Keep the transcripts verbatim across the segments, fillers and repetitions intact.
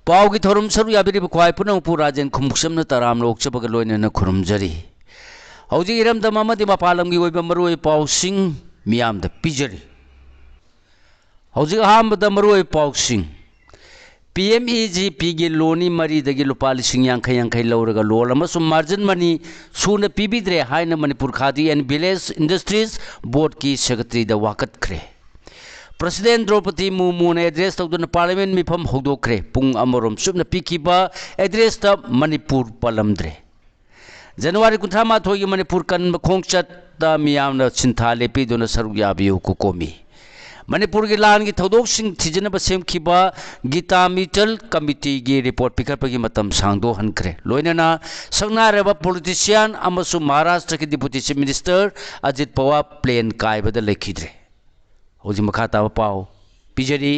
ꯄꯥꯎꯒꯤ ꯊꯧꯔꯝ ꯁꯔꯨꯛ ꯌꯥꯕꯤꯔꯤꯕ ꯈ꯭ꯋꯥꯏ ꯄꯨꯝꯅꯃꯛꯄꯨ ꯔꯥꯖꯦꯟ ꯈꯨꯝꯕꯨꯛꯁꯝꯅ ꯇꯔꯥꯝꯅ ꯑꯣꯛꯆꯕꯒ ꯂꯣꯏꯅꯅ ꯈꯨꯔꯨꯝꯖꯔꯤ꯫ ꯍꯧꯖꯤꯛ ꯏꯔꯝꯗꯝ ꯑꯃꯗꯤ ꯃꯄꯥꯟ ꯂꯝꯒꯤ ꯑꯣꯏꯕ ꯃꯔꯨꯑꯣꯏꯕ ꯄꯥꯎꯁꯤꯡ ꯃꯤꯌꯥꯝꯗ ꯄꯤꯖꯔꯤ꯫ ꯍꯧꯖꯤꯛ ꯑꯍꯥꯟꯕꯗ ꯃꯔꯨꯑꯣꯏꯕ ꯄꯥꯎꯁꯤꯡ꯫ ꯄꯤ ꯑꯦꯝ ꯏ ꯖꯤ ꯄꯤꯒꯤ ꯂꯣꯟꯅꯤ ꯃꯔꯤꯗꯒꯤ ꯂꯨꯄꯥ ꯂꯤꯁꯤꯡ ꯌꯥꯡꯈꯩ ꯌꯥꯡꯈꯩ ꯂꯧꯔꯒ ꯂꯣꯟ ꯑꯃꯁꯨꯡ ꯃꯥꯔꯖꯤꯟ ꯃꯅꯤ ꯁꯨꯅ ꯄꯤꯕꯤꯗ꯭ꯔꯦ ꯍꯥꯏꯅ Manipur khadi and village industries ꯕꯣꯔꯗꯀꯤ ꯁꯦꯀ꯭ꯔꯦꯇꯔꯤꯗ ꯋꯥꯀꯠꯈ꯭ꯔꯦ꯫ ꯄ꯭ꯔꯁꯤꯗꯦꯟ ꯗ꯭ꯔꯧꯄꯗꯤ ꯃꯨꯔꯃꯨꯅ ꯑꯦꯗ꯭ꯔꯦꯁ ꯇꯧꯗꯨꯅ ꯄꯥꯔꯂꯤꯌꯥꯃꯦꯟ ꯃꯤꯐꯝ ꯍꯧꯗꯣꯛꯈ꯭ꯔꯦ꯫ ꯄꯨꯡ ꯑꯃꯔꯣꯝ ꯆꯨꯞꯅ ꯄꯤꯈꯤꯕ ꯑꯦꯗ꯭ꯔꯦꯁꯇ ꯃꯅꯤꯄꯨꯔ ꯄꯜꯂꯝꯗ꯭ꯔꯦ꯫ ꯖꯅꯋꯥꯔꯤ ꯀꯨꯟꯊ꯭ꯔꯥ ꯃꯥꯊꯣꯏꯒꯤ ꯃꯅꯤꯄꯨꯔ ꯀꯟꯕ ꯈꯣꯡꯆꯠꯇ ꯃꯤꯌꯥꯝꯅ ꯁꯤꯟꯊꯥ ꯂꯦꯞꯄꯤꯗꯨꯅ ꯁꯔꯨꯛ ꯌꯥꯕꯤꯌꯨ ꯀꯣꯀꯣꯃꯤ꯫ ꯃꯅꯤꯄꯨꯔꯒꯤ ꯂꯥꯟꯒꯤ ꯊꯧꯗꯣꯛꯁꯤꯡ ꯊꯤꯖꯤꯟꯅꯕ ꯁꯦꯝꯈꯤꯕ ꯒꯤꯇꯥ ꯃꯤꯇꯜ ꯀꯃꯤꯇꯤꯒꯤ ꯔꯤꯄꯣꯔꯠ ꯄꯤꯈꯠꯄꯒꯤ ꯃꯇꯝ ꯁꯥꯡꯗꯣꯛꯍꯟꯈ꯭ꯔꯦ꯫ ꯂꯣꯏꯅꯅ ꯁꯛꯅꯥꯏꯔꯕ ꯄꯣꯂꯤꯇꯤꯁꯤꯌꯥꯟ ꯑꯃꯁꯨꯡ ꯃꯍꯥꯔꯥꯁꯇ꯭ꯔꯒꯤ deputy chief minister Ajit Pawar plane ꯀꯥꯏꯕꯗ ꯂꯩꯈꯤꯗ꯭ꯔꯦ꯫ ꯍꯧꯖꯤꯛ ꯃꯈꯥ ꯇꯥꯕ ꯄꯥꯎ ꯄꯤꯖꯔꯤ꯫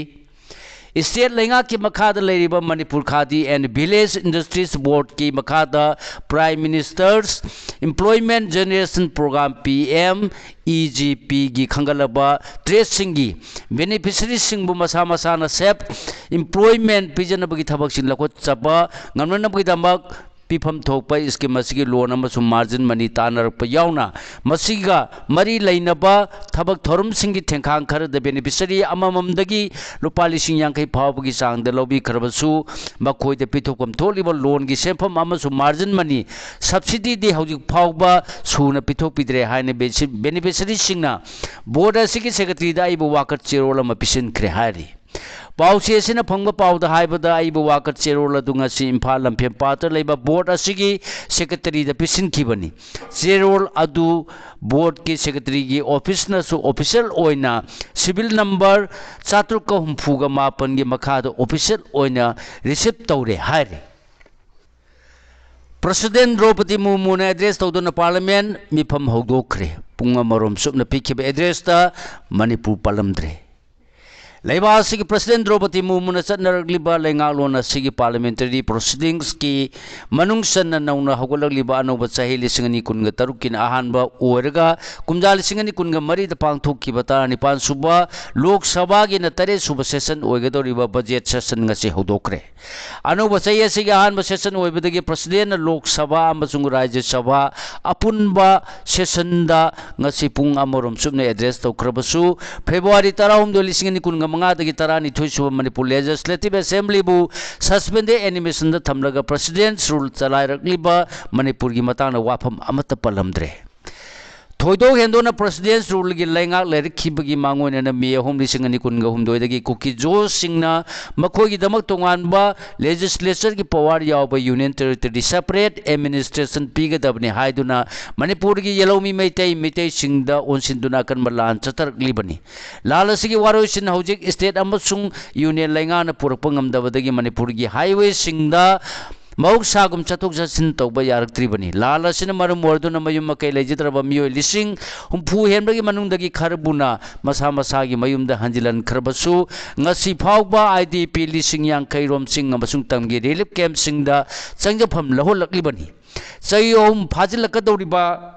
ꯏꯁꯇꯦꯠ ꯂꯩꯉꯥꯛꯀꯤ ꯃꯈꯥꯗ ꯂꯩꯔꯤꯕ Manipur khadi and village industries ꯕꯣꯔꯗꯀꯤ ꯃꯈꯥꯗ prime minister's employment generation programme, P M E G ꯄꯤꯒꯤ ꯈꯟꯒꯠꯂꯕ ꯇ꯭ꯔꯦꯗꯁꯤꯡꯒꯤ ꯕꯦꯅꯤꯐꯤꯁꯔꯤꯁꯤꯡꯕꯨ ꯃꯁꯥ ꯃꯁꯥꯅ ꯁꯦꯜꯐ ꯏꯝꯄ꯭ꯂꯣꯏꯃꯦꯟ ꯄꯤꯖꯅꯕꯒꯤ ꯊꯕꯛꯁꯤꯡ ꯂꯧꯈꯠꯆꯕ ꯉꯝꯅꯅꯕꯒꯤꯗꯃꯛ ꯄꯤꯐꯝ ꯊꯣꯛꯄ ꯁ꯭ꯀꯤꯝ ꯑꯁꯤꯒꯤ ꯂꯣꯟ ꯑꯃꯁꯨꯡ ꯃꯥꯔꯖꯤꯟ ꯃꯅꯤ ꯇꯥꯟꯅꯔꯛꯄ ꯌꯥꯎꯅ ꯃꯁꯤꯒ ꯃꯔꯤ ꯂꯩꯅꯕ ꯊꯕꯛ ꯊꯧꯔꯝꯁꯤꯡꯒꯤ ꯊꯦꯡꯈꯥꯡ ꯈꯔꯗ ꯕꯦꯅꯤꯐꯤꯁꯔꯤ ꯑꯃꯃꯝꯗꯒꯤ ꯂꯨꯄꯥ ꯂꯤꯁꯤꯡ ꯌꯥꯡꯈꯩ ꯐꯥꯎꯕꯒꯤ ꯆꯥꯡꯗ ꯂꯧꯕꯤꯈ꯭ꯔꯕꯁꯨ, ꯃꯈꯣꯏꯗ ꯄꯤꯊꯣꯛꯐꯝ ꯊꯣꯛꯂꯤꯕ ꯂꯣꯟꯒꯤ ꯁꯦꯟꯐꯝ ꯑꯃꯁꯨꯡ ꯃꯥꯔꯖꯤꯟ ꯃꯅꯤ ꯁꯕꯁꯤꯗꯤꯗꯤ ꯍꯧꯖꯤꯛ ꯐꯥꯎꯕ ꯁꯨꯅ ꯄꯤꯊꯣꯛꯄꯤꯗ꯭ꯔꯦ ꯍꯥꯏꯅ ꯕꯦꯁꯤ-, ꯕꯦꯅꯤꯐꯤꯁꯔꯤꯁꯤꯡꯅ ꯕꯣꯔꯗ ꯑꯁꯤꯒꯤ ꯁꯦꯀ꯭ꯔꯦꯇꯔꯤꯗ ꯑꯏꯕ ꯋꯥꯀꯠ ꯆꯦꯔꯣꯜ ꯑꯃ ꯄꯤꯁꯤꯟꯈ꯭ꯔꯦ ꯍꯥꯏꯔꯤ꯫ ꯄꯥꯎꯆꯦ ꯑꯁꯤꯅ ꯐꯪꯕ ꯄꯥꯎꯗ ꯍꯥꯏꯕꯗ, ꯑꯏꯕ ꯋꯥꯀꯠ ꯆꯦꯔꯣꯜ ꯑꯗꯨ ꯉꯁꯤ ꯏꯝꯐꯥꯜ ꯂꯝꯐꯦꯜꯄꯥꯠꯇ ꯂꯩꯕ ꯕꯣꯔꯗ ꯑꯁꯤꯒꯤ ꯁꯦꯀ꯭ꯔꯦꯇꯔꯤꯗ ꯄꯤꯁꯤꯟꯈꯤꯕꯅꯤ꯫ ꯆꯦꯔꯣꯜ ꯑꯗꯨ ꯕꯣꯔꯗꯀꯤ ꯁꯦꯀ꯭ꯔꯦꯇꯔꯤꯒꯤ ꯑꯣꯐꯤꯁꯅꯁꯨ ꯑꯣꯐꯤꯁꯤꯌꯦꯜ ꯑꯣꯏꯅ ꯁꯤꯔꯤꯌꯦꯜ ꯅꯝꯕꯔ ꯆꯥꯇ꯭ꯔꯨꯛꯀ ꯍꯨꯝꯐꯨꯒ ꯃꯥꯄꯟꯒꯤ ꯃꯈꯥꯗ ꯑꯣꯐꯤꯁꯤꯌꯦꯜ ꯑꯣꯏꯅ ꯔꯤꯁꯤꯞ ꯇꯧꯔꯦ ꯍꯥꯏꯔꯤ꯫ ꯄ꯭ꯔꯁꯤꯗꯦꯟ ꯗ꯭ꯔꯧꯄꯗꯤ ꯃꯨꯔꯃꯨꯅ ꯑꯦꯗ꯭ꯔꯦꯁ ꯇꯧꯗꯨꯅ ꯄꯥꯔꯂꯤꯌꯥꯃꯦꯟ ꯃꯤꯐꯝ ꯍꯧꯗꯣꯛꯈ꯭ꯔꯦ꯫ ꯄꯨꯡ ꯑꯃꯔꯣꯝ ꯆꯨꯞꯅ ꯄꯤꯈꯤꯕ ꯑꯦꯗ꯭ꯔꯦꯁꯇ ꯃꯅꯤꯄꯨꯔ ꯄꯜꯂꯝꯗ꯭ꯔꯦ꯫ ꯂꯩꯕꯥꯛ ꯑꯁꯤꯒꯤ President ꯗ꯭ꯔꯧꯄꯗꯤ ꯃꯨꯔꯃꯨꯅ ꯆꯠꯅꯔꯛꯂꯤꯕ ꯂꯩꯉꯥꯛꯂꯣꯟ ꯑꯁꯤꯒꯤ parliamentary proceedings ꯀꯤ ꯃꯅꯨꯡ ꯆꯟꯅ ꯅꯧꯅ ꯍꯧꯒꯠꯂꯛꯂꯤꯕ ꯑꯅꯧꯕ ꯆꯍꯤ ꯂꯤꯁꯤꯡ ꯑꯅꯤ ꯀꯨꯟꯒ ꯇꯔꯨꯛꯀꯤꯅ ꯑꯍꯥꯟꯕ ꯑꯣꯏꯔꯒ ꯀꯨꯝꯖꯥ ꯂꯤꯁꯤꯡ ꯑꯅꯤ ꯀꯨꯟꯒ ꯃꯔꯤꯗ ꯄꯥꯡꯊꯣꯛꯈꯤꯕ ꯇꯔꯥꯅꯤꯄꯥꯟ ꯁꯨꯕ ꯂꯣꯛ ꯁꯚꯥꯒꯤꯅ ꯇꯔꯦꯠ ꯁꯨꯕ session ꯑꯣꯏꯒꯗꯧꯔꯤꯕ budget session ꯉꯁꯤ ꯍꯧꯗꯣꯛꯈ꯭ꯔꯦ꯫ ꯑꯅꯧꯕ ꯆꯍꯤ ꯑꯁꯤꯒꯤ ꯑꯍꯥꯟꯕ session ꯑꯣꯏꯕꯗꯒꯤ President ꯅ ꯂꯣꯛ ꯁꯚꯥ ꯑꯃꯁꯨꯡ ꯔꯥꯖ꯭ꯌ ꯁꯚꯥ ꯑꯄꯨꯟꯕ session ꯗ ꯉꯁꯤ ꯄꯨꯡ ꯑꯃꯔꯣꯝ ꯆꯨꯞꯅ address ꯇꯧꯈ꯭ꯔꯕꯁꯨ, February ꯇꯔꯥꯍꯨꯝꯗꯣꯏ, ꯂꯤꯁꯤꯡ ꯑꯅꯤ ꯀꯨꯟꯒ ꯃꯉꯥꯗꯒꯤ ꯇꯔꯥꯅꯤꯊꯣꯏ ꯁꯨꯕ ꯃꯅꯤꯄꯨꯔ Legislative Assembly ꯕꯨ suspended animation ꯗ ꯊꯝꯂꯒ President's Rule ꯆꯂꯥꯏꯔꯛꯂꯤꯕ ꯃꯅꯤꯄꯨꯔꯒꯤ ꯃꯇꯥꯡꯗ ꯋꯥꯐꯝ ꯑꯃꯠꯇ ꯄꯜꯂꯝꯗ꯭ꯔꯦ꯫ ꯊꯣꯏꯗꯣꯛ ꯍꯦꯟꯗꯣꯛꯅ President's Rule ꯒꯤ ꯂꯩꯉꯥꯛ ꯂꯩꯔꯛꯈꯤꯕꯒꯤ ꯃꯥꯡꯑꯣꯏꯅꯅ ꯃꯦ ꯑꯍꯨꯝ, ꯂꯤꯁꯤꯡ ꯑꯅꯤ ꯀꯨꯟꯒ ꯍꯨꯝꯗꯣꯏꯗꯒꯤ ꯀꯨꯀꯤ ꯖꯣꯁꯁꯤꯡꯅ ꯃꯈꯣꯏꯒꯤꯗꯃꯛ ꯇꯣꯉꯥꯟꯕ legislature ꯒꯤ power ꯌꯥꯎꯕ Union Territory separate administration ꯄꯤꯒꯗꯕꯅꯤ ꯍꯥꯏꯗꯨꯅ ꯃꯅꯤꯄꯨꯔꯒꯤ ꯌꯦꯜꯍꯧꯃꯤ ꯃꯩꯇꯩ, ꯃꯩꯇꯩꯁꯤꯡꯗ ꯑꯣꯟꯁꯤꯟꯗꯨꯅ ꯑꯀꯟꯕ ꯂꯥꯟ ꯆꯠꯊꯔꯛꯂꯤꯕꯅꯤ꯫ ꯂꯥꯟ ꯑꯁꯤꯒꯤ ꯋꯥꯔꯣꯏꯁꯤꯟ ꯍꯧꯖꯤꯛ state ꯑꯃꯁꯨꯡ union ꯂꯩꯉꯥꯛꯅ ꯄꯨꯔꯛꯄ ꯉꯝꯗꯕꯗꯒꯤ ꯃꯅꯤꯄꯨꯔꯒꯤ highway ꯁꯤꯡꯗ ꯃꯍꯧꯁꯥꯒꯨꯝ ꯆꯠꯊꯣꯛ ꯆꯠꯁꯤꯟ ꯇꯧꯕ ꯌꯥꯔꯛꯇ꯭ꯔꯤꯕꯅꯤ꯫ ꯂꯥꯟ ꯑꯁꯤꯅ ꯃꯔꯝ ꯑꯣꯏꯗꯨꯅ ꯃꯌꯨꯝ ꯃꯀꯩ ꯂꯩꯖꯗ꯭ꯔꯕ ꯃꯤꯑꯣꯏ ꯂꯤꯁꯤꯡ ꯍꯨꯝꯐꯨ ꯍꯦꯟꯕꯒꯤ ꯃꯅꯨꯡꯗꯒꯤ ꯈꯔꯕꯨꯅ ꯃꯁꯥ ꯃꯁꯥꯒꯤ ꯃꯌꯨꯝꯗ ꯍꯟꯖꯤꯜꯍꯟꯈ꯭ꯔꯕꯁꯨ, ꯉꯁꯤ ꯐꯥꯎꯕ I D P ꯂꯤꯁꯤꯡ ꯌꯥꯡꯈꯩ ꯔꯣꯝ ꯆꯤꯡ ꯑꯃꯁꯨꯡ ꯇꯝꯒꯤ relief camp ꯁꯤꯡꯗ ꯆꯪꯖꯐꯝ ꯂꯧꯍꯜꯂꯛꯂꯤꯕꯅꯤ꯫ ꯆꯍꯤ ꯑꯍꯨꯝ ꯐꯥꯖꯤꯜꯂꯛꯀꯗꯧꯔꯤꯕ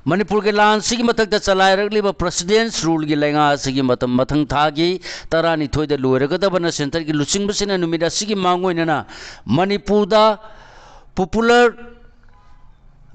ꯃꯅꯤꯄꯨꯔꯒꯤ ꯂꯥꯟꯁꯤꯒꯤ ꯃꯊꯛꯇ ꯆꯂꯥꯏꯔꯛꯂꯤꯕ President's Rule ꯒꯤ ꯂꯩꯉꯥꯛ ꯑꯁꯤꯒꯤ ꯃꯇꯝ ꯃꯊꯪ ꯊꯥꯒꯤ ꯇꯔꯥꯅꯤꯊꯣꯏꯗ ꯂꯣꯏꯔꯒꯗꯕꯅ centre ꯒꯤ ꯂꯨꯆꯤꯡꯕꯁꯤꯡꯅ ꯅꯨꯃꯤꯠ ꯑꯁꯤꯒꯤ ꯃꯥꯡꯑꯣꯏꯅꯅ ꯃꯅꯤꯄꯨꯔꯗ popular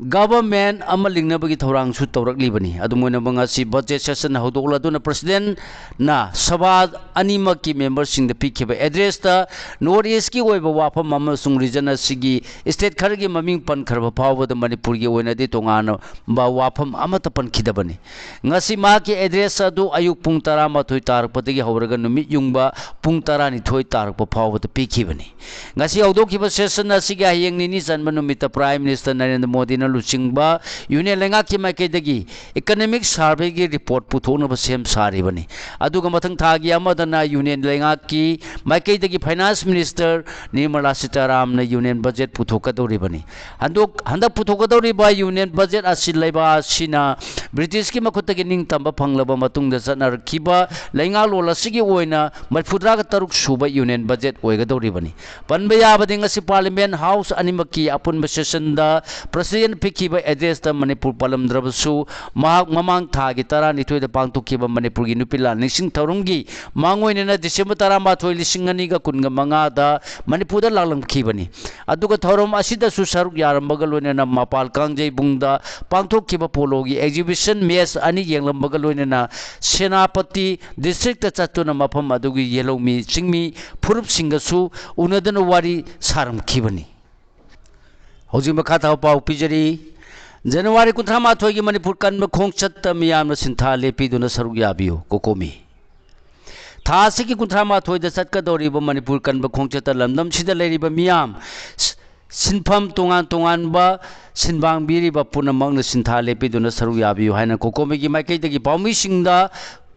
government ꯑꯃ ꯂꯤꯡꯅꯕꯒꯤ ꯊꯧꯔꯥꯡꯁꯨ ꯇꯧꯔꯛꯂꯤꯕꯅꯤ꯫ ꯑꯗꯨꯝ ꯑꯣꯏꯅꯃꯛ, ꯉꯁꯤ budget session ꯍꯧꯗꯣꯛꯂꯗꯨꯅ President ꯅ ꯁꯚꯥ ꯑꯅꯤꯃꯛꯀꯤ member ꯁꯤꯡꯗ ꯄꯤꯈꯤꯕ address ꯇ North East ꯀꯤ ꯑꯣꯏꯕ ꯋꯥꯐꯝ ꯑꯃꯁꯨꯡ region ꯑꯁꯤꯒꯤ state ꯈꯔꯒꯤ ꯃꯃꯤꯡ ꯄꯟꯈ꯭ꯔꯕ ꯐꯥꯎꯕꯗ ꯃꯅꯤꯄꯨꯔꯒꯤ ꯑꯣꯏꯅꯗꯤ ꯇꯣꯉꯥꯟꯕ ꯋꯥꯐꯝ ꯑꯃꯠꯇ ꯄꯟꯈꯤꯗꯕꯅꯤ꯫ ꯉꯁꯤ ꯃꯍꯥꯛꯀꯤ address ꯑꯗꯨ ꯑꯌꯨꯛ ꯄꯨꯡ ꯇꯔꯥꯃꯥꯊꯣꯏ ꯇꯥꯔꯛꯄꯗꯒꯤ ꯍꯧꯔꯒ ꯅꯨꯃꯤꯠ ꯌꯨꯡꯕ ꯄꯨꯡ ꯇꯔꯥꯅꯤꯊꯣꯏ ꯇꯥꯔꯛꯄ ꯐꯥꯎꯕꯗ ꯄꯤꯈꯤꯕꯅꯤ꯫ ꯉꯁꯤ ꯍꯧꯗꯣꯛꯈꯤꯕ session ꯑꯁꯤꯒꯤ ꯍꯌꯦꯡ ꯅꯤꯅꯤ ꯆꯟꯕ ꯅꯨꯃꯤꯠꯇ Prime Minister ꯅꯔꯦꯟꯗ꯭ꯔ ꯃꯣꯗꯤꯅ ꯂꯨꯆꯤꯡꯕ ꯌꯨꯅꯤꯌꯟ ꯂꯩꯉꯥꯛꯀꯤ ꯃꯥꯏꯀꯩꯗꯒꯤ ꯏꯀꯅꯣꯃꯤꯛ ꯁꯔꯚꯦꯒꯤ ꯔꯤꯄꯣꯔꯠ ꯄꯨꯊꯣꯛꯅꯕ ꯁꯦꯝ ꯁꯥꯔꯤꯕꯅꯤ꯫ ꯑꯗꯨꯒ ꯃꯊꯪ ꯊꯥꯒꯤ ꯑꯃꯗꯅ ꯌꯨꯅꯤꯌꯟ ꯂꯩꯉꯥꯛꯀꯤ ꯃꯥꯏꯀꯩꯗꯒꯤ ꯐꯥꯏꯅꯥꯟꯁ ꯃꯤꯅꯤꯁꯇꯔ ꯅꯤꯔꯃꯂꯥ ꯁꯤꯇꯥꯔꯥꯝꯅ ꯌꯨꯅꯤꯌꯟ ꯕꯖꯦꯠ ꯄꯨꯊꯣꯛꯀꯗꯧꯔꯤꯕꯅꯤ꯫ ꯍꯟꯗꯣꯛ-, ꯍꯟꯗꯛ ꯄꯨꯊꯣꯛꯀꯗꯧꯔꯤꯕ ꯌꯨꯅꯤꯌꯟ ꯕꯖꯦꯠ ꯑꯁꯤ ꯂꯩꯕꯥꯛ ꯑꯁꯤꯅ ꯕ꯭ꯔꯤꯇꯤꯁꯀꯤ ꯃꯈꯨꯠꯇꯒꯤ ꯅꯤꯡꯇꯝꯕ ꯐꯪꯂꯕ ꯃꯇꯨꯡꯗ ꯆꯠꯅꯔꯛꯈꯤꯕ ꯂꯩꯉꯥꯛꯂꯣꯟ ꯑꯁꯤꯒꯤ ꯑꯣꯏꯅ ꯃꯔꯤꯐꯨꯇꯔꯥꯒ ꯇꯔꯨꯛ ꯁꯨꯕ ꯌꯨꯅꯤꯌꯟ ꯕꯖꯦꯠ ꯑꯣꯏꯒꯗꯧꯔꯤꯕꯅꯤ꯫ ꯄꯟꯕ ꯌꯥꯕꯗꯤ ꯉꯁꯤ ꯄꯥꯔꯂꯤꯌꯥꯃꯦꯟ ꯍꯥꯎꯁ ꯑꯅꯤꯃꯛꯀꯤ ꯑꯄꯨꯟꯕ ꯁꯦꯁꯟꯗ ꯄ꯭ꯔꯁꯤꯗꯦꯟ ꯄꯤꯈꯤꯕ ꯑꯦꯗ꯭ꯔꯦꯁꯇ ꯃꯅꯤꯄꯨꯔ ꯄꯜꯂꯝꯗ꯭ꯔꯕꯁꯨ, ꯃꯍꯥꯛ ꯃꯃꯥꯡ ꯊꯥꯒꯤ ꯇꯔꯥꯅꯤꯊꯣꯏꯗ ꯄꯥꯡꯊꯣꯛꯈꯤꯕ ꯃꯅꯤꯄꯨꯔꯒꯤ ꯅꯨꯄꯤ ꯂꯥꯟ ꯅꯤꯡꯁꯤꯡ ꯊꯧꯔꯝꯒꯤ ꯃꯥꯡꯑꯣꯏꯅꯅ ꯗꯤꯁꯦꯝꯕꯔ ꯇꯔꯥꯃꯥꯊꯣꯏ, ꯂꯤꯁꯤꯡ ꯑꯅꯤꯒ ꯀꯨꯟꯒ ꯃꯉꯥꯗ ꯃꯅꯤꯄꯨꯔꯗ ꯂꯥꯛꯂꯝꯈꯤꯕꯅꯤ꯫ ꯑꯗꯨꯒ ꯊꯧꯔꯝ ꯑꯁꯤꯗꯁꯨ ꯁꯔꯨꯛ ꯌꯥꯔꯝꯕꯒ ꯂꯣꯏꯅꯅ ꯃꯄꯥꯜ ꯀꯥꯡꯖꯩꯕꯨꯡꯗ ꯄꯥꯡꯊꯣꯛꯈꯤꯕ ꯄꯣꯂꯣꯒꯤ ꯑꯦꯛꯖꯤꯕꯤꯁꯟ ꯃꯦꯆ ꯑꯅꯤ ꯌꯦꯡꯂꯝꯕꯒ ꯂꯣꯏꯅꯅ ꯁꯦꯅꯥꯄꯇꯤ ꯗꯤꯁꯇ꯭ꯔꯤꯛꯇ ꯆꯠꯇꯨꯅ ꯃꯐꯝ ꯑꯗꯨꯒꯤ ꯌꯦꯜꯍꯧꯃꯤ ꯆꯤꯡꯃꯤ ꯐꯨꯔꯨꯞꯁꯤꯡꯒꯁꯨ ꯎꯅꯗꯨꯅ ꯋꯥꯔꯤ ꯁꯥꯔꯝꯈꯤꯕꯅꯤ꯫ ꯍꯧꯖꯤꯛ ꯃꯈꯥ ꯊꯥꯕ ꯄꯥꯎ ꯄꯤꯖꯔꯤ꯫ ꯖꯅꯋꯥꯔꯤ ꯀꯨꯟꯊ꯭ꯔꯥ ꯃꯥꯊꯣꯏꯒꯤ ꯃꯅꯤꯄꯨꯔ ꯀꯟꯕ ꯈꯣꯡꯆꯠꯇ ꯃꯤꯌꯥꯝꯅ ꯁꯤꯟꯊꯥ ꯂꯦꯞꯄꯤꯗꯨꯅ ꯁꯔꯨꯛ ꯌꯥꯕꯤꯌꯨ꯫ ꯀꯣꯀꯣꯃꯤ꯫ ꯊꯥ ꯑꯁꯤꯒꯤ ꯀꯨꯟꯊ꯭ꯔꯥ ꯃꯥꯊꯣꯏꯗ ꯆꯠꯀꯗꯧꯔꯤꯕ ꯃꯅꯤꯄꯨꯔ ꯀꯟꯕ ꯈꯣꯡꯆꯠꯇ ꯂꯝꯗꯝꯁꯤꯗ ꯂꯩꯔꯤꯕ ꯃꯤꯌꯥꯝ, ꯁ-, ꯁꯤꯟꯐꯝ ꯇꯣꯉꯥꯟ ꯇꯣꯉꯥꯟꯕ ꯁꯤꯟꯕꯥꯡꯕꯤꯔꯤꯕ ꯄꯨꯝꯅꯃꯛꯅ ꯁꯤꯟꯊꯥ ꯂꯦꯞꯄꯤꯗꯨꯅ ꯁꯔꯨꯛ ꯌꯥꯕꯤꯌꯨ ꯍꯥꯏꯅ ꯀꯣꯀꯣꯃꯤꯒꯤ ꯃꯥꯏꯀꯩꯗꯒꯤ ꯄꯥꯎꯃꯤꯁꯤꯡꯗ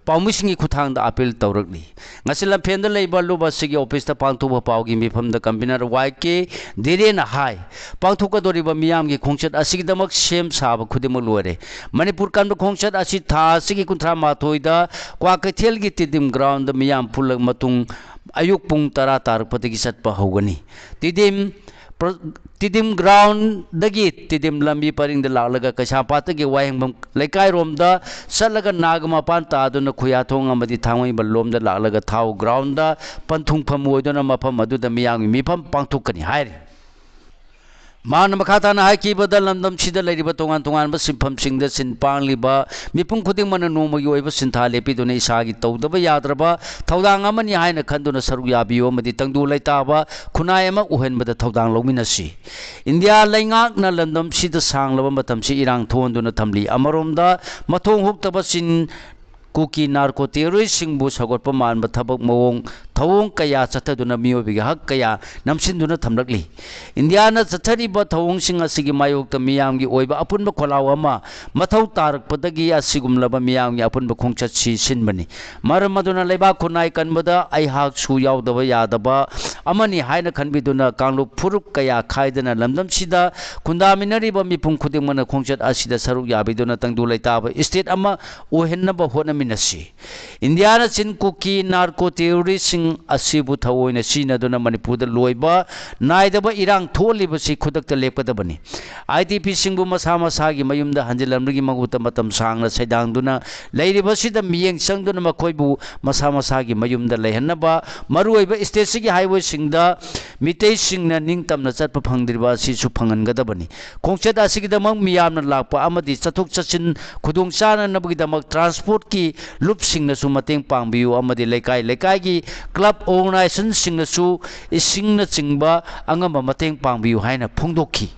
ꯄꯥꯎꯃꯤꯁꯤꯡꯒꯤ ꯈꯨꯠꯊꯥꯡꯗ ꯑꯥꯄꯤꯜ ꯇꯧꯔꯛꯂꯤ꯫ ꯉꯁꯤ ꯂꯝꯐꯦꯜꯗ ꯂꯩꯕ ꯂꯨꯞ ꯑꯁꯤꯒꯤ ꯑꯣꯐꯤꯁꯇ ꯄꯥꯡꯊꯣꯛꯄ ꯄꯥꯎꯒꯤ ꯃꯤꯐꯝꯗ ꯀꯟꯚꯤꯅꯔ ꯋꯥꯏ ꯀꯦ ꯙꯤꯔꯦꯟꯅ ꯍꯥꯏ, ꯄꯥꯡꯊꯣꯛꯀꯗꯧꯔꯤꯕ ꯃꯤꯌꯥꯝꯒꯤ ꯈꯣꯡꯆꯠ ꯑꯁꯤꯒꯤꯗꯃꯛ ꯁꯦꯝ ꯁꯥꯕ ꯈꯨꯗꯤꯡꯃꯛ ꯂꯣꯏꯔꯦ꯫ ꯃꯅꯤꯄꯨꯔ ꯀꯟꯕ ꯈꯣꯡꯆꯠ ꯑꯁꯤ ꯊꯥ ꯑꯁꯤꯒꯤ ꯀꯨꯟꯊ꯭ꯔꯥ ꯃꯥꯊꯣꯏꯗ ꯀ꯭ꯋꯥꯀꯩꯊꯦꯜꯒꯤ ꯇꯤꯗꯤꯝ ꯒ꯭ꯔꯥꯎꯟꯗ ꯃꯤꯌꯥꯝ ꯄꯨꯜꯂꯕ ꯃꯇꯨꯡ ꯑꯌꯨꯛ ꯄꯨꯡ ꯇꯔꯥ ꯇꯥꯔꯛꯄꯗꯒꯤ ꯆꯠꯄ ꯍꯧꯒꯅꯤ꯫ ꯇꯤꯗꯤꯝ ꯄ꯭ꯔ-, ꯇꯤꯗꯤꯝ ꯒ꯭ꯔꯥꯎꯟꯗꯒꯤ ꯇꯤꯗꯤꯝ ꯂꯝꯕꯤ ꯄꯔꯤꯡꯗ ꯂꯥꯛꯂꯒ ꯀꯩꯁꯥꯝꯄꯥꯠꯇꯒꯤ ꯋꯥꯍꯦꯡꯕꯝ ꯂꯩꯀꯥꯏꯔꯣꯝꯗ ꯆꯠꯂꯒ ꯅꯥꯒ ꯃꯄꯥꯟ ꯇꯥꯗꯨꯅ ꯈꯨꯌꯥꯊꯣꯡ ꯑꯃꯗꯤ ꯊꯥꯡꯃꯩꯕꯟ ꯂꯣꯝꯗ ꯂꯥꯛꯂꯒ ꯊꯥꯎ ꯒ꯭ꯔꯥꯎꯟꯗ ꯄꯟꯊꯨꯡꯐꯝ ꯑꯣꯏꯗꯨꯅ ꯃꯐꯝ ꯑꯗꯨꯗ ꯃꯤꯌꯥꯝꯒꯤ ꯃꯤꯐꯝ ꯄꯥꯡꯊꯣꯛꯀꯅꯤ ꯍꯥꯏꯔꯤ꯫ ꯃꯍꯥꯛꯅ ꯃꯈꯥ ꯇꯥꯅ ꯍꯥꯏꯈꯤꯕꯗ, ꯂꯝꯗꯝꯁꯤꯗ ꯂꯩꯔꯤꯕ ꯇꯣꯉꯥꯟ ꯇꯣꯉꯥꯟꯕ ꯁꯤꯟꯐꯝꯁꯤꯡꯗ ꯁꯤꯟ ꯄꯥꯡꯂꯤꯕ ꯃꯤꯄꯨꯝ ꯈꯨꯗꯤꯡꯃꯛꯅ ꯅꯣꯡꯃꯒꯤ ꯑꯣꯏꯕ ꯁꯤꯟꯊꯥ ꯂꯦꯞꯄꯤꯗꯨꯅ ꯏꯁꯥꯒꯤ ꯇꯧꯗꯕ ꯌꯥꯗ꯭ꯔꯕ ꯊꯧꯗꯥꯡ ꯑꯃꯅꯤ ꯍꯥꯏꯅ ꯈꯟꯗꯨꯅ ꯁꯔꯨꯛ ꯌꯥꯕꯤꯌꯨ ꯑꯃꯗꯤ ꯇꯪꯗꯨ ꯂꯩꯇꯥꯕ ꯈꯨꯟꯅꯥꯏ ꯑꯃ ꯑꯣꯏꯍꯟꯕꯗ ꯊꯧꯗꯥꯡ ꯂꯧꯃꯤꯟꯅꯁꯤ꯫ ꯏꯟꯗꯤꯌꯥ ꯂꯩꯉꯥꯛꯅ ꯂꯝꯗꯝꯁꯤꯗ ꯁꯥꯡꯂꯕ ꯃꯇꯝꯁꯤ ꯏꯔꯥꯡ ꯊꯣꯛꯍꯟꯗꯨꯅ ꯊꯝꯂꯤ꯫ ꯑꯃꯔꯣꯝꯗ ꯃꯊꯣꯡ ꯍꯨꯛꯇꯕ ꯆꯤꯟ ꯀꯨꯀꯤ ꯅꯥꯔꯀꯣ ꯇꯦꯔꯣꯔꯤꯁꯁꯤꯡꯕꯨ ꯁꯧꯒꯠꯄ ꯃꯥꯟꯕ ꯊꯕꯛ ꯃꯑꯣꯡ ꯊꯧꯑꯣꯡ ꯀꯌꯥ ꯆꯠꯊꯗꯨꯅ ꯃꯤꯑꯣꯏꯕꯒꯤ ꯍꯛ ꯀꯌꯥ ꯅꯝꯁꯤꯟꯗꯨꯅ ꯊꯝꯂꯛꯂꯤ꯫ ꯏꯟꯗꯤꯌꯥꯅ ꯆꯠꯊꯔꯤꯕ ꯊꯧꯑꯣꯡꯁꯤꯡ ꯑꯁꯤꯒꯤ ꯃꯥꯌꯣꯛꯇ ꯃꯤꯌꯥꯝꯒꯤ ꯑꯣꯏꯕ ꯑꯄꯨꯟꯕ ꯈꯣꯜꯂꯥꯎ ꯑꯃ ꯃꯊꯧ ꯇꯥꯔꯛꯄꯗꯒꯤ ꯑꯁꯤꯒꯨꯝꯂꯕ ꯃꯤꯌꯥꯝꯒꯤ ꯑꯄꯨꯟꯕ ꯈꯣꯡꯆꯠꯁꯤ ꯁꯤꯟꯕꯅꯤ꯫ ꯃꯔꯝ ꯑꯗꯨꯅ ꯂꯩꯕꯥꯛ ꯈꯨꯟꯅꯥꯏ ꯀꯟꯕꯗ ꯑꯩꯍꯥꯛꯁꯨ ꯌꯥꯎꯗꯕ ꯌꯥꯗꯕ ꯑꯃꯅꯤ ꯍꯥꯏꯅ ꯈꯟꯕꯤꯗꯨꯅ ꯀꯥꯡꯂꯨꯞ ꯐꯨꯔꯨꯞ ꯀꯌꯥ ꯈꯥꯏꯗꯅ ꯂꯝꯗꯝꯁꯤꯗ ꯈꯨꯟꯗꯥꯃꯤꯟꯅꯔꯤꯕ ꯃꯤꯄꯨꯝ ꯈꯨꯗꯤꯡꯃꯛꯅ ꯈꯣꯡꯆꯠ ꯑꯁꯤꯗ ꯁꯔꯨꯛ ꯌꯥꯕꯤꯗꯨꯅ ꯇꯪꯗꯨ ꯂꯩꯇꯥꯕ state ꯑꯃ ꯑꯣꯏꯍꯟꯅꯕ ꯍꯣꯠꯅꯃꯤꯟꯅꯁꯤ꯫ ꯏꯟꯗꯤꯌꯥꯅ ꯆꯤꯟ ꯀꯨꯀꯤ ꯅꯥꯔꯀꯣ ꯇꯦꯔꯣꯔꯤꯁꯁꯤꯡ ꯑꯁꯤꯕꯨ ꯊꯑꯣꯏꯅ ꯁꯤꯖꯤꯟꯅꯗꯨꯅ ꯃꯅꯤꯄꯨꯔꯗ ꯂꯣꯏꯕ ꯅꯥꯏꯗꯕ ꯏꯔꯥꯡ ꯊꯣꯛꯍꯜꯂꯤꯕꯁꯤ ꯈꯨꯗꯛꯇ ꯂꯦꯞꯀꯗꯕꯅꯤ꯫ IDPꯁꯤꯡꯕꯨ ꯃꯁꯥ ꯃꯁꯥꯒꯤ ꯃꯌꯨꯝꯗ ꯍꯟꯖꯤꯜꯍꯟꯕꯒꯤ ꯃꯍꯨꯠꯇ ꯃꯇꯝ ꯁꯥꯡꯅ ꯁꯩꯗꯥꯡꯗꯨꯅ ꯂꯩꯔꯤꯕꯁꯤꯗ ꯃꯤꯠꯌꯦꯡ ꯆꯪꯗꯨꯅ ꯃꯈꯣꯏꯕꯨ ꯃꯁꯥ ꯃꯁꯥꯒꯤ ꯃꯌꯨꯝꯗ ꯂꯩꯍꯟꯅꯕ ꯃꯔꯨꯑꯣꯏꯕ stateꯁꯤꯒꯤ highwayꯁꯤꯡꯗ ꯃꯤꯇꯩꯁꯤꯡꯅ ꯅꯤꯡꯇꯝꯅ ꯆꯠꯄ ꯐꯪꯗ꯭ꯔꯤꯕ ꯑꯁꯤꯁꯨ ꯐꯪꯍꯟꯒꯗꯕꯅꯤ꯫ ꯈꯣꯡꯆꯠ ꯑꯁꯤꯒꯤꯗꯃꯛ ꯃꯤꯌꯥꯝꯅ ꯂꯥꯛꯄ ꯑꯃꯗꯤ ꯆꯠꯊꯣꯛ ꯆꯠꯁꯤꯟ ꯈꯨꯗꯣꯡ ꯆꯥꯅꯅꯕꯒꯤꯗꯃꯛ transportꯀꯤ ꯂꯨꯞꯁꯤꯡꯅꯁꯨ ꯃꯇꯦꯡ ꯄꯥꯡꯕꯤꯌꯨ ꯑꯃꯗꯤ ꯂꯩꯀꯥꯏ ꯂꯩꯀꯥꯏꯒꯤ club organizationꯁꯤꯡꯅꯁꯨ ꯏꯁꯤꯡꯅꯆꯤꯡꯕ ꯑꯉꯝꯕ ꯃꯇꯦꯡ ꯄꯥꯡꯕꯤꯌꯨ ꯍꯥꯏꯅ ꯐꯣꯡꯗꯣꯛꯈꯤ꯫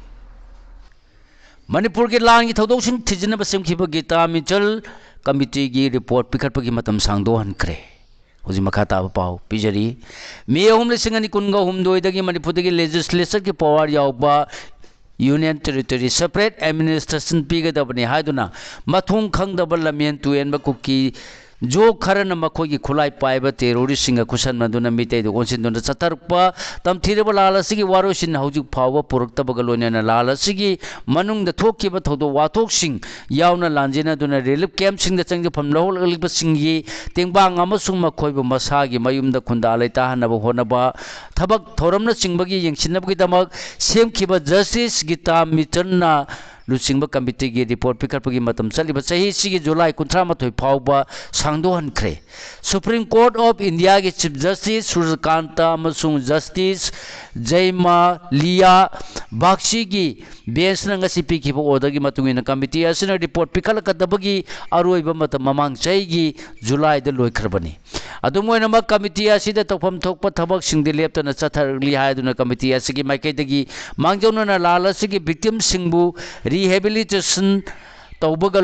ꯃꯅꯤꯄꯨꯔꯒꯤ ꯂꯥꯟꯒꯤ ꯊꯧꯗꯣꯛꯁꯤꯡ ꯊꯤꯖꯤꯟꯅꯕ ꯁꯦꯝꯈꯤꯕ ꯒꯤꯇꯥ ꯃꯤꯆꯜ committeeꯒꯤ report ꯄꯤꯈꯠꯄꯒꯤ ꯃꯇꯝ ꯁꯥꯡꯗꯣꯛꯍꯟꯈ꯭ꯔꯦ꯫ ꯍꯧꯖꯤꯛ ꯃꯈꯥ ꯇꯥꯕ ꯄꯥꯎ ꯄꯤꯖꯔꯤ꯫ May ꯑꯍꯨꯝ, ꯂꯤꯁꯤꯡ ꯑꯅꯤ ꯀꯨꯟꯒ ꯍꯨꯝꯗꯣꯏꯗꯒꯤ ꯃꯅꯤꯄꯨꯔꯗꯒꯤ legislatureꯒꯤ power ꯌꯥꯎꯕ union territory separate administration ꯄꯤꯒꯗꯕꯅꯤ ꯍꯥꯏꯗꯨꯅ ꯃꯊꯣꯡ ꯈꯪꯗꯕ ꯂꯝꯍꯦꯟ ꯇꯨꯍꯦꯟꯕ ꯀꯨꯀꯤ ꯖꯣ ꯈꯔꯅ ꯃꯈꯣꯏꯒꯤ ꯈꯨꯠꯂꯥꯏ ꯄꯥꯏꯕ terroristꯁꯤꯡꯒ ꯈꯨꯠꯁꯝꯅꯗꯨꯅ ꯃꯤꯇꯩꯗ ꯑꯣꯟꯁꯤꯟꯗꯨꯅ ꯆꯠꯊꯔꯛꯄ ꯇꯝꯊꯤꯔꯕ ꯂꯥꯜ ꯑꯁꯤꯒꯤ ꯋꯥꯔꯣꯏꯁꯤꯟ ꯍꯧꯖꯤꯛ ꯐꯥꯎꯕ ꯄꯨꯔꯛꯇꯕꯒ ꯂꯣꯏꯅꯅ ꯂꯥꯜ ꯑꯁꯤꯒꯤ ꯃꯅꯨꯡꯗ ꯊꯣꯛꯈꯤꯕ ꯊꯧꯗꯣꯛ ꯋꯥꯊꯣꯛꯁꯤꯡ ꯌꯥꯎꯅ ꯂꯥꯟꯖꯦꯟꯅꯗꯨꯅ relief campꯁꯤꯡꯗ ꯆꯪꯖꯐꯝ ꯂꯧꯍꯜꯂꯛꯂꯤꯕꯁꯤꯡꯒꯤ ꯇꯦꯡꯕꯥꯡ ꯑꯃꯁꯨꯡ ꯃꯈꯣꯏꯕꯨ ꯃꯁꯥꯒꯤ ꯃꯌꯨꯝꯗ ꯈꯨꯟꯗꯥ ꯂꯩꯇꯥꯍꯟꯅꯕ ꯍꯣꯠꯅꯕ ꯊꯕꯛ ꯊꯧꯔꯝꯅꯆꯤꯡꯕꯒꯤ ꯌꯦꯡꯁꯤꯟꯅꯕꯒꯤꯗꯃꯛ ꯁꯦꯝꯈꯤꯕ Justice ꯒꯤꯇꯥ ꯃꯤꯆꯟꯅ ꯂꯨꯆꯤꯡꯕ committeeꯒꯤ report ꯄꯤꯈꯠꯄꯒꯤ ꯃꯇꯝ ꯆꯠꯂꯤꯕ ꯆꯍꯤꯁꯤꯒꯤ July ꯀꯨꯟꯊ꯭ꯔꯥ ꯃꯥꯊꯣꯏ ꯐꯥꯎꯕ ꯁꯥꯡꯗꯣꯛꯍꯟꯈ꯭ꯔꯦ꯫ Supreme Court of Indiaꯒꯤ Chief Justice ꯁꯨꯔꯖꯀꯥꯟꯇ ꯑꯃꯁꯨꯡ Justice ꯖꯩꯃꯥꯂꯤꯌꯥ ꯕꯥꯒꯆꯤꯒꯤ benchꯅ ꯉꯁꯤ ꯄꯤꯈꯤꯕ orderꯒꯤ ꯃꯇꯨꯡ ꯏꯟꯅ committee ꯑꯁꯤꯅ report ꯄꯤꯈꯠꯂꯛꯀꯗꯕꯒꯤ ꯑꯔꯣꯏꯕ ꯃꯇꯝ ꯃꯃꯥꯡ ꯆꯍꯤꯒꯤ Julyꯗ ꯂꯣꯏꯈ꯭ꯔꯕꯅꯤ꯫ ꯑꯗꯨꯝ ꯑꯣꯏꯅꯃꯛ, committee ꯑꯁꯤꯗ ꯇꯧꯐꯝ ꯊꯣꯛꯄ ꯊꯕꯛꯁꯤꯡꯗꯤ ꯂꯦꯞꯇꯅ ꯆꯠꯊꯔꯛꯂꯤ ꯍꯥꯏꯗꯨꯅ committee ꯑꯁꯤꯒꯤ ꯃꯥꯏꯀꯩꯗꯒꯤ ꯃꯥꯡꯖꯧꯅꯅ ꯂꯥꯜ ꯑꯁꯤꯒꯤ victimꯁꯤꯡꯕꯨ rehabilitation ꯇꯧꯕꯒ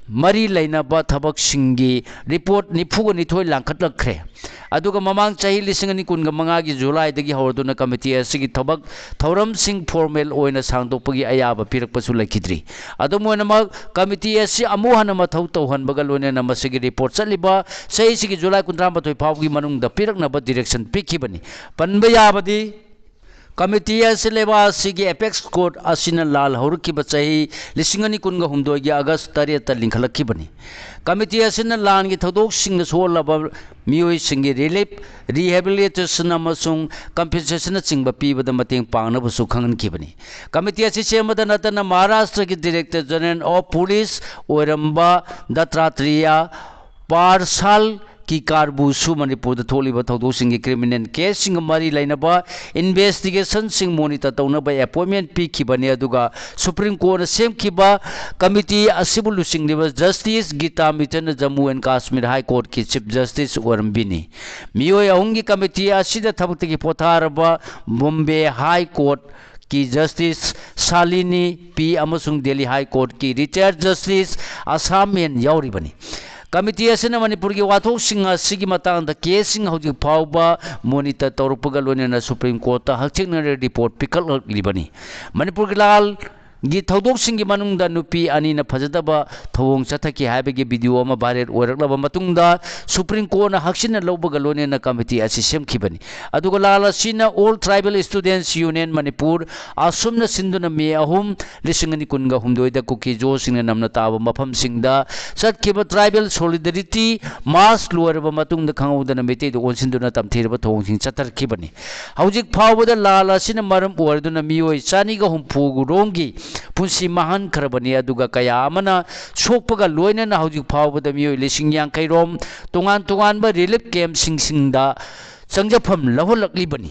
ꯃꯔꯤ ꯂꯩꯅꯕ ꯊꯕꯛꯁꯤꯡꯒꯤ ꯔꯤꯄꯣꯔꯠ ꯅꯤꯐꯨꯒ ꯅꯤꯊꯣꯏ ꯂꯥꯡꯈꯠꯂꯛꯈ꯭ꯔꯦ꯫ ꯑꯗꯨꯒ ꯃꯃꯥꯡ ꯆꯍꯤ ꯂꯤꯁꯤꯡ ꯑꯅꯤ ꯀꯨꯟꯒ ꯃꯉꯥꯒꯤ ꯖꯨꯂꯥꯏꯗꯒꯤ ꯍꯧꯔꯗꯨꯅ ꯀꯃꯤꯇꯤ ꯑꯁꯤꯒꯤ ꯊꯕꯛ ꯊꯧꯔꯝꯁꯤꯡ ꯐꯣꯔꯃꯦꯜ ꯑꯣꯏꯅ ꯁꯥꯡꯗꯣꯛꯄꯒꯤ ꯑꯌꯥꯕ ꯄꯤꯔꯛꯄꯁꯨ ꯂꯩꯈꯤꯗ꯭ꯔꯤ꯫ ꯑꯗꯨꯝ ꯑꯣꯏꯅꯃꯛ, ꯀꯃꯤꯇꯤ ꯑꯁꯤ ꯑꯃꯨꯛ ꯍꯟꯅ ꯃꯊꯧ ꯇꯧꯍꯟꯕꯒ ꯂꯣꯏꯅꯅ ꯃꯁꯤꯒꯤ ꯔꯤꯄꯣꯔꯠ ꯆꯠꯂꯤꯕ ꯆꯍꯤꯁꯤꯒꯤ ꯖꯨꯂꯥꯏ ꯀꯨꯟꯊ꯭ꯔꯥ ꯃꯥꯊꯣꯏ ꯐꯥꯎꯕꯒꯤ ꯃꯅꯨꯡꯗ ꯄꯤꯔꯛꯅꯕ ꯗꯤꯔꯦꯛꯁꯟ ꯄꯤꯈꯤꯕꯅꯤ꯫ ꯄꯟꯕ ꯌꯥꯕꯗꯤ, ꯀꯃꯤꯇꯤ ꯑꯁꯤ ꯂꯩꯕꯥꯛ ꯑꯁꯤꯒꯤ ꯑꯦꯄꯦꯛꯁ ꯀꯣꯔꯠ ꯑꯁꯤꯅ ꯂꯥꯜ ꯍꯧꯔꯛꯈꯤꯕ ꯆꯍꯤ ꯂꯤꯁꯤꯡ ꯑꯅꯤ ꯀꯨꯟꯒ ꯍꯨꯝꯗꯣꯏꯒꯤ ꯑꯥꯒꯁ ꯇꯔꯦꯠꯇ ꯂꯤꯡꯈꯠꯂꯛꯈꯤꯕꯅꯤ꯫ ꯀꯃꯤꯇꯤ ꯑꯁꯤꯅ ꯂꯥꯟꯒꯤ ꯊꯧꯗꯣꯛꯁꯤꯡꯗ ꯁꯣꯛꯍꯜꯂꯕ ꯃꯤꯑꯣꯏꯁꯤꯡꯒꯤ ꯔꯤꯂꯤꯐ, ꯔꯤꯍꯦꯕꯤꯂꯤꯇꯦꯁꯟ ꯑꯃꯁꯨꯡ ꯀꯝꯄꯦꯟꯁꯦꯁꯟꯅꯆꯤꯡꯕ ꯄꯤꯕꯗ ꯃꯇꯦꯡ ꯄꯥꯡꯅꯕꯁꯨ ꯈꯪꯍꯟꯈꯤꯕꯅꯤ꯫ ꯀꯃꯤꯇꯤ ꯑꯁꯤ ꯁꯦꯝꯕꯗ ꯅꯠꯇꯅ ꯃꯍꯥꯔꯥꯁꯇ꯭ꯔꯒꯤ ꯗꯤꯔꯦꯛꯇꯔ ꯖꯦꯅꯔꯦꯜ ꯑꯣꯐ ꯄꯨꯂꯤꯁ ꯑꯣꯏꯔꯝꯕ ꯗꯠꯇꯥꯇ꯭ꯔꯤꯌꯥ ꯄꯥꯔꯁꯥꯜ ꯀꯤ ꯀꯥꯔꯕꯨꯁꯨ ꯃꯅꯤꯄꯨꯔꯗ ꯊꯣꯛꯂꯤꯕ ꯊꯧꯗꯣꯛꯁꯤꯡꯒꯤ ꯀ꯭ꯔꯤꯃꯤꯅꯦꯜ ꯀꯦꯁꯁꯤꯡꯒ ꯃꯔꯤ ꯂꯩꯅꯕ ꯏꯟꯚꯦꯁꯇꯤꯒꯦꯁꯟꯁꯤꯡ ꯃꯣꯅꯤꯇꯔ ꯇꯧꯅꯕ ꯑꯦꯄꯣꯏꯟꯃꯦꯟ ꯄꯤꯈꯤꯕꯅꯤ꯫ ꯑꯗꯨꯒ ꯁꯨꯄ꯭ꯔꯤꯝ ꯀꯣꯔꯠꯅ ꯁꯦꯝꯈꯤꯕ ꯀꯃꯤꯇꯤ ꯑꯁꯤꯕꯨ ꯂꯨꯆꯤꯡꯂꯤꯕ ꯖꯁꯇꯤꯁ ꯒꯤꯇꯥ ꯃꯤꯇꯜꯅ ꯖꯝꯃꯨ ꯑꯦꯟ ꯀꯥꯁꯃꯤꯔ ꯍꯥꯏ ꯀꯣꯔꯠꯀꯤ ꯆꯤꯐ ꯖꯁꯇꯤꯁ ꯑꯣꯏꯔꯝꯕꯤꯅꯤ꯫ ꯃꯤꯑꯣꯏ ꯑꯍꯨꯝꯒꯤ ꯀꯃꯤꯇꯤ ꯑꯁꯤꯗ ꯊꯕꯛꯇꯒꯤ ꯄꯣꯊꯥꯔꯕ ꯕꯣꯝꯕꯦ ꯍꯥꯏ ꯀꯣꯔꯠ ꯀꯤ ꯖꯁꯇꯤꯁ ꯁꯥꯂꯤꯅꯤ ꯄꯤ ꯑꯃꯁꯨꯡ ꯗꯦꯜꯂꯤ ꯍꯥꯏ ꯀꯣꯔꯠꯀꯤ ꯔꯤꯇꯥꯌꯔ ꯖꯁꯇꯤꯁ ꯑꯁꯥꯝ ꯑꯦꯟ ꯌꯥꯎꯔꯤꯕꯅꯤ꯫ ꯀꯃꯤꯇꯤ ꯑꯁꯤꯅ ꯃꯅꯤꯄꯨꯔꯒꯤ ꯋꯥꯊꯣꯛꯁꯤꯡ ꯑꯁꯤꯒꯤ ꯃꯇꯥꯡꯗ ꯀꯦꯁꯁꯤꯡ ꯍꯧꯖꯤꯛ ꯐꯥꯎꯕ ꯃꯣꯅꯤꯇꯔ ꯇꯧꯔꯛꯄꯒ ꯂꯣꯏꯅꯅ ꯁꯨꯄ꯭ꯔꯤꯝ ꯀꯣꯔꯠꯇ ꯍꯛꯊꯦꯡꯅꯅ ꯔꯤꯄꯣꯔꯠ ꯄꯤꯈꯠꯂꯛꯂꯤꯕꯅꯤ꯫ ꯃꯅꯤꯄꯨꯔꯒꯤ ꯂꯥꯜꯒꯤ ꯊꯧꯗꯣꯛꯁꯤꯡꯒꯤ ꯃꯅꯨꯡꯗ ꯅꯨꯄꯤ ꯑꯅꯤꯅ ꯐꯖꯗꯕ ꯊꯧꯑꯣꯡ ꯆꯠꯊꯈꯤ ꯍꯥꯏꯕꯒꯤ ꯚꯤꯗꯤꯑꯣ ꯑꯃ ꯚꯥꯏꯔꯦꯜ ꯑꯣꯏꯔꯛꯂꯕ ꯃꯇꯨꯡꯗ ꯁꯨꯄ꯭ꯔꯤꯝ ꯀꯣꯔꯠꯅ ꯍꯛꯆꯤꯟꯅ ꯂꯧꯕꯒ ꯂꯣꯏꯅꯅ ꯀꯃꯤꯇꯤ ꯑꯁꯤ ꯁꯦꯝꯈꯤꯕꯅꯤ꯫ ꯑꯗꯨꯒ ꯂꯥꯜ ꯑꯁꯤꯅ All Tribal Students Union Manipur, ꯑꯁꯨꯝꯅ ꯁꯤꯟꯗꯨꯅ ꯃꯦ ꯑꯍꯨꯝ, ꯂꯤꯁꯤꯡ ꯑꯅꯤ ꯀꯨꯟꯒ ꯍꯨꯝꯗꯣꯏꯗ ꯀꯨꯀꯤ ꯖꯣꯁꯤꯡꯅ ꯅꯝꯅ ꯇꯥꯕ ꯃꯐꯝꯁꯤꯡꯗ ꯆꯠꯈꯤꯕ Tribal Solidarity March ꯂꯣꯏꯔꯕ ꯃꯇꯨꯡꯗ ꯈꯪꯍꯧꯗꯅ ꯃꯩꯇꯩꯗ ꯑꯣꯟꯁꯤꯟꯗꯨꯅ ꯇꯝꯊꯤꯔꯕ ꯊꯧꯑꯣꯡꯁꯤꯡ ꯆꯠꯊꯔꯛꯈꯤꯕꯅꯤ꯫ ꯍꯧꯖꯤꯛ ꯐꯥꯎꯕꯗ ꯂꯥꯜ ꯑꯁꯤꯅ ꯃꯔꯝ ꯑꯣꯏꯔꯗꯨꯅ ꯃꯤꯑꯣꯏ ꯆꯅꯤꯒ ꯍꯨꯝꯐꯨ ꯔꯣꯝꯒꯤ ꯄꯨꯟꯁꯤ ꯃꯥꯡꯍꯟꯈ꯭ꯔꯕꯅꯤ, ꯑꯗꯨꯒ ꯀꯌꯥ ꯑꯃꯅ ꯁꯣꯛꯄꯒ ꯂꯣꯏꯅꯅ ꯍꯧꯖꯤꯛ ꯐꯥꯎꯕꯗ ꯃꯤꯑꯣꯏ ꯂꯤꯁꯤꯡ ꯌꯥꯡꯈꯩ ꯔꯣꯝ ꯇꯣꯉꯥꯟ ꯇꯣꯉꯥꯟꯕ ꯔꯤꯂꯤꯐ ꯀꯦꯝꯞꯁꯤꯡꯁꯤꯡꯗ ꯆꯪꯖꯐꯝ ꯂꯧꯍꯜꯂꯛꯂꯤꯕꯅꯤ꯫